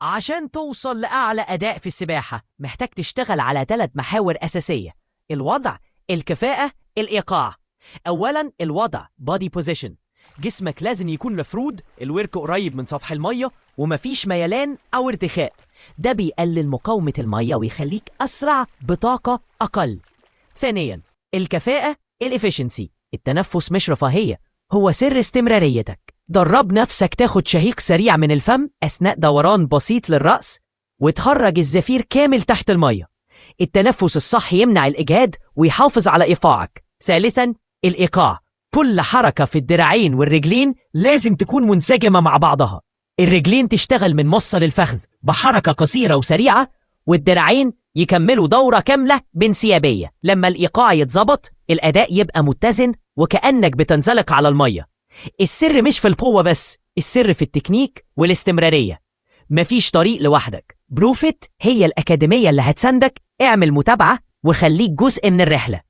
عشان توصل لأعلى أداء في السباحة محتاج تشتغل على 3 محاور أساسية: الوضع، الكفاءة، الإيقاع. أولا الوضع body position. جسمك لازم يكون مفرود، الورك قريب من سطح المية، ومفيش ميلان أو ارتخاء. ده بيقلل مقاومة المية ويخليك أسرع بطاقة أقل. ثانيا الكفاءة ال efficiency. التنفس مش رفاهية، هو سر استمراريتك. درب نفسك تاخد شهيق سريع من الفم أثناء دوران بسيط للرأس وتخرج الزفير كامل تحت المية. التنفس الصح يمنع الإجهاد ويحافظ على إيقاعك. ثالثا الإيقاع. كل حركة في الدراعين والرجلين لازم تكون منسجمة مع بعضها. الرجلين تشتغل من مفصل الفخذ بحركة قصيرة وسريعة، والدراعين يكملوا دورة كاملة بانسيابية. لما الإيقاع يتظبط الأداء يبقى متزن وكأنك بتنزلق على المية. السر مش في القوة بس، السر في التكنيك والاستمرارية. مفيش طريق لوحدك. بروفيت هي الأكاديمية اللي هتساندك. اعمل متابعة وخليك جزء من الرحلة.